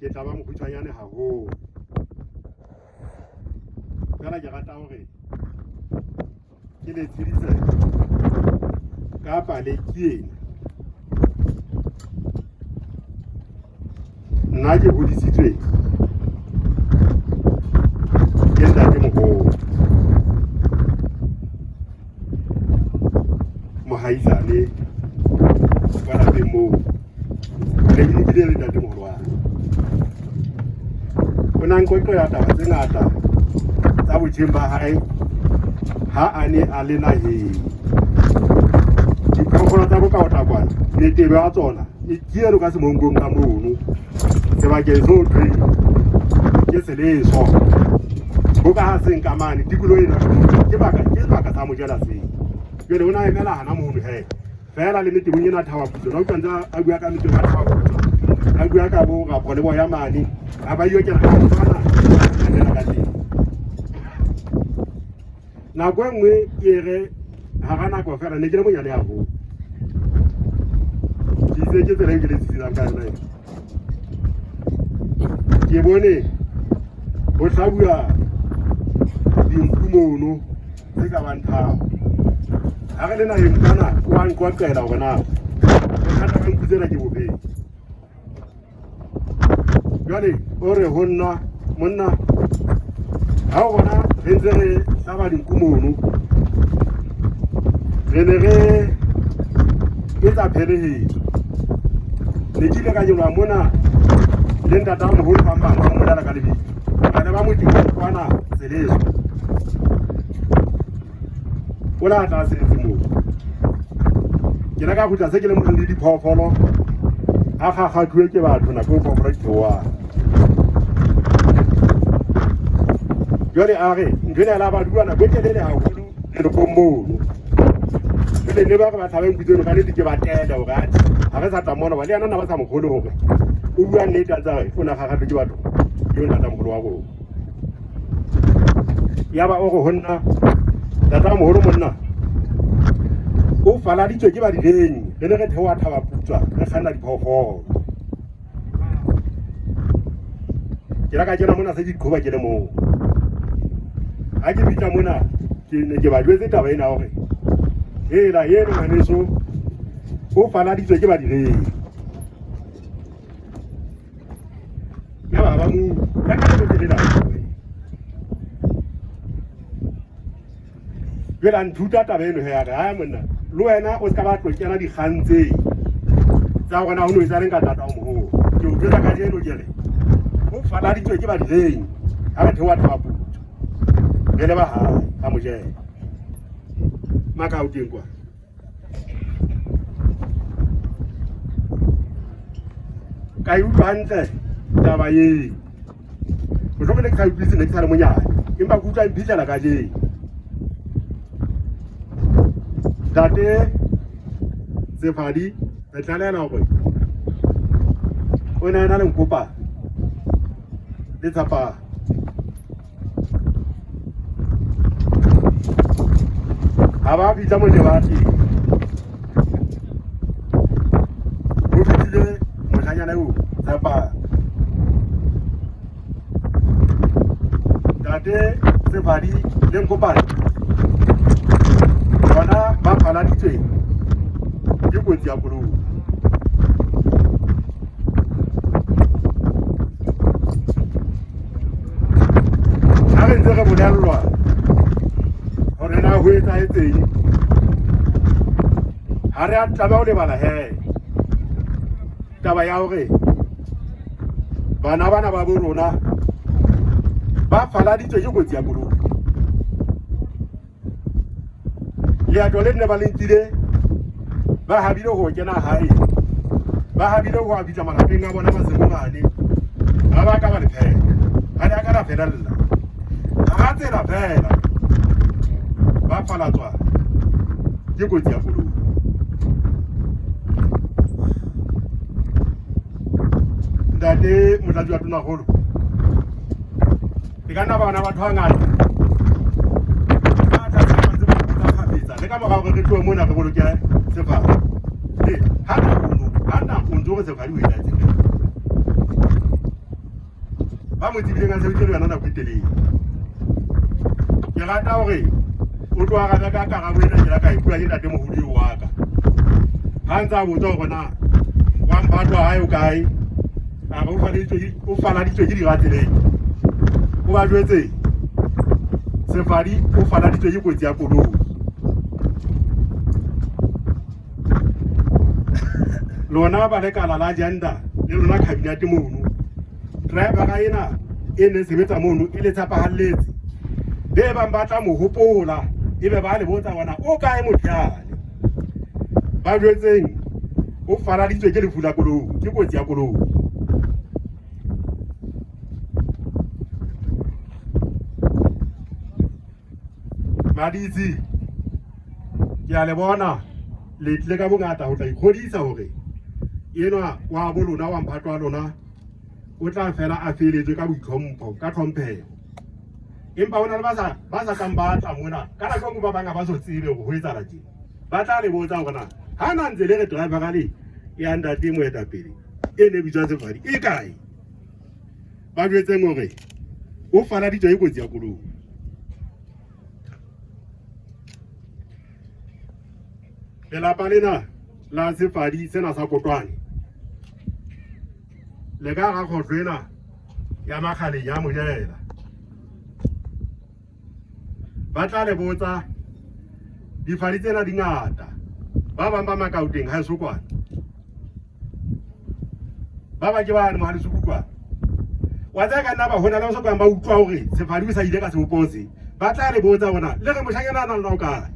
Ke tla ba mokgutshwanyane haholo. Fela ke rata hore ke le tshedise ka pale ke ena. Nna ke hodisitswe ke ntatemoholo, mohaisane wa lapeng moo. Ne ke lokile le ntatemoholo wa ka. O na nqoqela taba tse ngata tsa botjheng ba hae ha a ne a le naheng. Diphoofolo tsa bokaotakwana, metebo ya tsona e ke eno ka semonkong ka mono sebakeng seo thweng ke seleso. Bo ka ha seng ka mane tikoloho ena ke baka ke sebaka sa mojela seng. Jwale o na emela hana mono he. Fela le metebong ena Thaba Putswa, na utlwa ntse a bua ka metebo ya Thaba Putswa, a bua ka bo Rapho le boya mane, a ba iyo kena ka tshwana a ka teng. Nako e nngwe ke re hara nako fela ne ke le monyane haholo. Ke itse ke tsela e ke le tsitsang ka yona ena. Ke bone ho hlabuwa dinku mono tse ka bang tharo. Ha re le naheng kwana o a nqoqela hore na bothata ba nku tsena ke bofeng. Jwale o re ho nna monna ha o bona re ntse re hlaba dinku mono re ne re etsa phelehetso. Ne ke ile ka nyoloha mona le ntata moholo ba bang ba mmolela ka lebitso. Ba ne ba mo kwana Seleso. O la tla setse moo. Ke la ka kgutla se ke le mong le diphoofolo a kgakgathuwe ke batho nako e phoofolo di theohang. Jwale a re ntho ena ya la ba dula nako e telele haholo lelokong mono. Jwale ne ba re ba tlhabe nku tseno ka nnete ke ba tele hore atjhe ha re sa tla mona hoba le yena na ba sa mo kgolwe hore o bua nnete a ntse a re o na kgakgathwe ke batho ke ntatemoholo wa rona. Yaba o re ho nna ntatemoholo monna o faladitswe ke badireng re ne re theoha Thaba Putswa re kganna diphoofolo. Ke la ka kena mona se ke iqhoba ke le mong. Ha ke fihla mona ke ne ke ba jwetse taba ena hore hela eno ngwaneso o faladitswe ke badireng. Yaba ba mo ya ka lebetse lena. Jwale a nthuta taba eno he ya re haya monna le wena o ska ba tlo kena dikgang tse tsa hore na ho no etsahaleng ka tata o moholo. Ke o jwetsa kajeno ke re o faladitswe ke badireng ha re theoha Thaba Putswa re leba hae ka mojela. Maka o teng kwa. Ka e utlwa hantle taba eo. Mohlomong ne ke sa utlwisise ne ke sa le monyane empa ke utlwa e mphihlela kajeno. Ntate Sefadi re tlalehela hore o ne a na le nkopa le Tshapang. Ha ba fihla Mojebati ho fihlile moshanyana eo Tshepang. Ntate Sefadi le Nkopane bona ba faladitswe ke kotsi ya koloi. Ha re ntse re bolellwa hore na ho etsahetseng, ha re a tlameha ho lebala he taba ya hore bana bana ba bo rona ba faladitswe ke kotsi ya koloi. Leeto le ne ba le nkile ba habile ho kena hae, ba habile ho a fihla malapeng a bona masemomane, ha ba ka ba le phetha, ha le a ka la felella hara tsela fela ba falatswa ke kotsi ya koloi. Ntate Motlatsi wa Tonakgolo, e ka nna ba bona batho ba ngata ba tla tshaba ntse ba botsa kgafetsa le ka mora hore re tlohe mona re boloke sefadi. Ha nako ha nako ntse hore sefadi o etsahetseng. Ba mo tsebileng a sebeditse le yona nako e telele. Ke rata hore o tlo arabe ka karabo ena ke la ka e bua ke ntatemoholo eo wa ka. Ha ntse a botsa hore na wa mphato wa hae o kae, a re o faladitswe ke dira tseleng. O ba jwetse Sefadi o faladitswe ke kotsi ya koloi. Lona ba lekala la gender le lona cabinet mono, driver ena e ne sebetsa mono e le tshepahalletse. Be bang ba tla mo hopola ebe ba le botsa bona o kae motho yane. Ba jwetseng o faladitswe ke lefu la koloi, ke kotsi ya koloi. Maditsi, ke a le bona le tlile ka bongata ho tla ikgodisa hore enwa wa bo lona wa mphato wa lona o tla fela a feletswe ka boitlhompho, ka tlhompheho. Empa ho na le ba sa tlang ba tla mona ka nako e nngwe, ba bang ha ba so tsebe hore ho etsahala tjena. Ba tla le botsa hore na ha na ntse le re driver le ya ntate moetapele e ne bitswa Sefadi e kae? Ba jwetseng hore o faladitswe ke kotsi ya koloi. Lelapa lena la Sefadi sena sa Kotwane le ka hara kgohlo ena ya Makgaleng ya Mojela. Ba tla le botsa difadi tsena di ngata. Ba bang ba Makauteng ha eso kwana. Ba bang ke bane mohalesuku kwana. Wa tsaya ka nna ba hona le ba sokang ba utlwa hore Sefadi o sa ile ka sebopeho se. Ba tla le botsa hore na le re moshanyana a nang le o kae.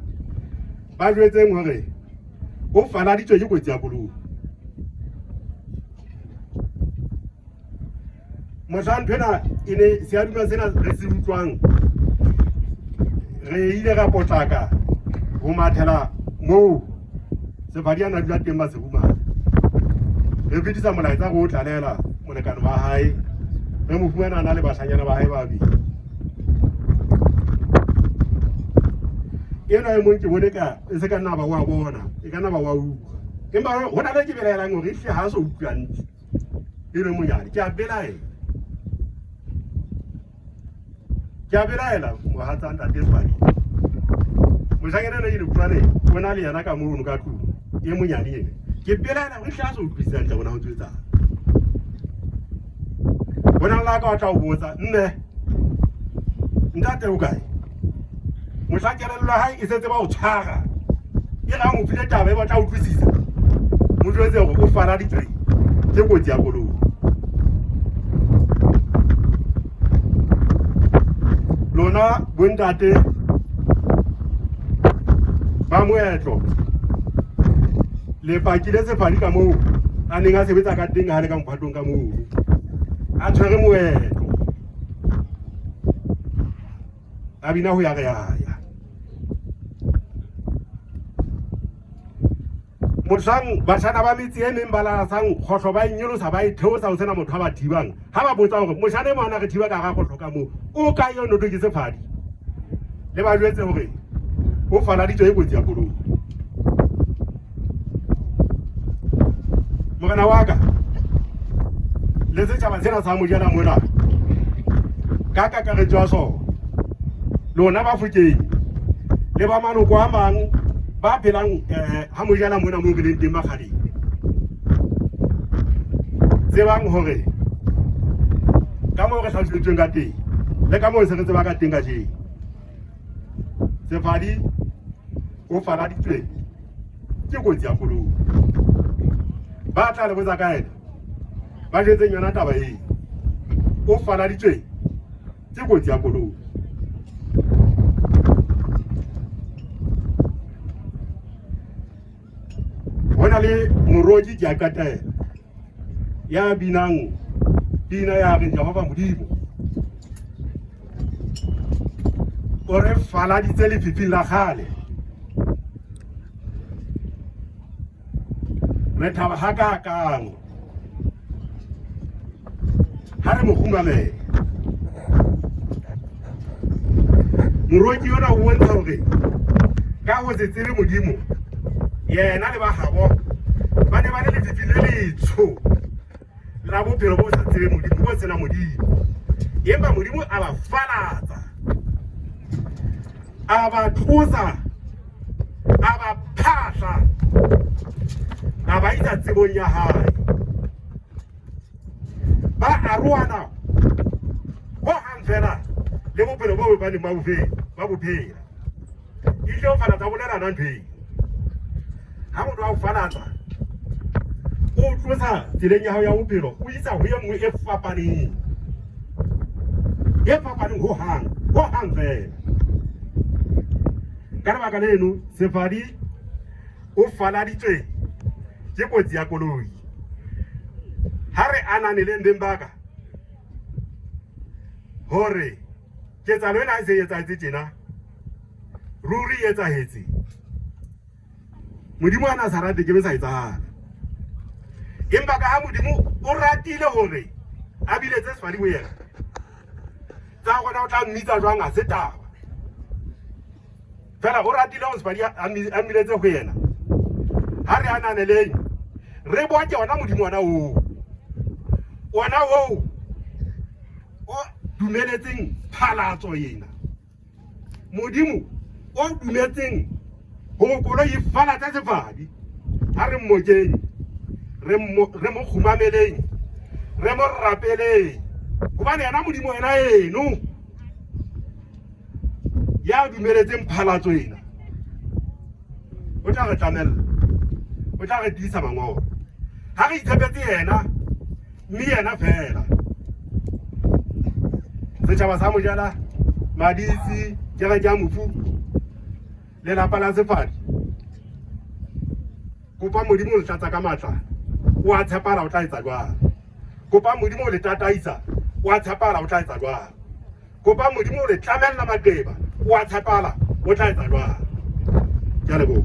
Ba jwetseng hore o faladitswe ke kotsi ya koloi. Mohlang ntho ena e ne seaduma sena re se utlwang, re ile ra potlaka ho mathela moo Sefadi a na dula teng Maserumane. Re fetisa molaetsa re o tlalela molekane wa hae, re mo fumana a na le bashanyana ba hae ba babedi. Enwa e mong ke bone ka e se ka nna ba wa bona, e ka nna ba wa utlwa. Empa ho na le ke belaelang hore ehlile ha a so utlwe hantle. E le monyane, ke a belaela. Ke a belaela mohatsa ntate Sefadi. Moshanyana ena ke le bua le o na le yena ka mono ka tlung e monyane ena. Ke belaela hore ehlile ha so utlwisisa hantle hore na ho ntso etsahala. Ho na le la ka o tla o botsa, mme ntate o kae? Mohla kelello ya hae e setse ba o tshwara, e re ha mo file taba e batla utlwisisa, mo jwetse hore o faladitswe ke kotsi ya koloi. Lona bontate ba moetlo le pakile Sefadi ka moo a neng a sebetsa ka teng ha le ka mophatong ka moo a tshwere moetlo a bina ho ya re ya. Mohlang bashana ba metse e meng ba lalasang kgohlo ba e nyolosa ba e theosa ho sena motho a ba thibang. Ha ba botsa hore moshana e mong a re thiba ka hara kgohlo ka moo, o kae eo noto ke Sefadi? Le ba jwetse hore o faladitswe ke kotsi ya koloi. Morena wa ka le setjhaba sena sa Mojela mona ka kakaretso ya sona, lona Bafokeng le ba maloko a mang ba phelang ha Mojela mona moo re leng teng Makgaleng, tsebang hore ka moo re hlaloseditsweng ka teng le ka moo se re tseba ka teng kajeno, Sefadi o faladitswe ke kotsi ya koloi. Ba tla le botsa ka ena, ba jwetseng yona taba eo, o faladitswe ke kotsi ya koloi. Ho na le moroki ke a qetela ya binang pina ya re Jehova Modimo o re faladitse lefifing la kgale. Re thaba hakaakang ha re mo kgumamela. Moroki ona o bontsha hore ka ho se tsebe Modimo, yena le ba habo ba ne ba le lefifing le letsho la bophelo bo sa tsebe Modimo, bo sena Modimo. Empa Modimo a ba falatsa, a ba tlosa, a ba phahla, a ba isa tsebong ya hae. Ba arohana ho hang fela le bophelo boo ba neng ba bo phela. Ehlile ho falatsa bolela na ntho eo. Ha motho a o falatsa, o tlosa tseleng ya hao ya bophelo, o isa ho e nngwe e fapaneng. E fapaneng ho hang, ho hang fela. Ka lebaka leno, Sefadi o faladitswe ke kotsi ya koloi. Ha re ananeleng beng ba ka hore ketsahalo ena e se e etsahetse tjena, ruri e etsahetse. Modimo a na sa rate ke be sa etsahala. Empa ka ha Modimo o ratile hore a biletse Sefadi ho yena, tsa gona o tla mmitsa jwang a se taba. Fela o ratile hore Sefadi a mmiletse ho yena. Ha re ananeleng, re boke ona Modimo ona oo. Ona oo o dumeletseng phalatso ena. Modimo o dumetseng hore koloi e falatse Sefadi. Ha re mmokeng, re mo kgumameleng, re mo rapeleng, hobane yena Modimo yena eno ya dumeletseng phalatso ena o tla re tlamella, o tla re tiisa mangolo. Ha re itshepetse yena, mme yena fela. Setjhaba sa Mojela, Maditsi, kereke ya mofu, lelapa la Sefadi, kopa Modimo o le tlatsa ka matla, o a tshepala o tla etsa jwalo. Kopa Modimo o le tataisa, o a tshepala o tla etsa jwalo. Kopa Modimo o le tlamella maqeba, o a tshepala o tla etsa jwalo. Ke a leboha.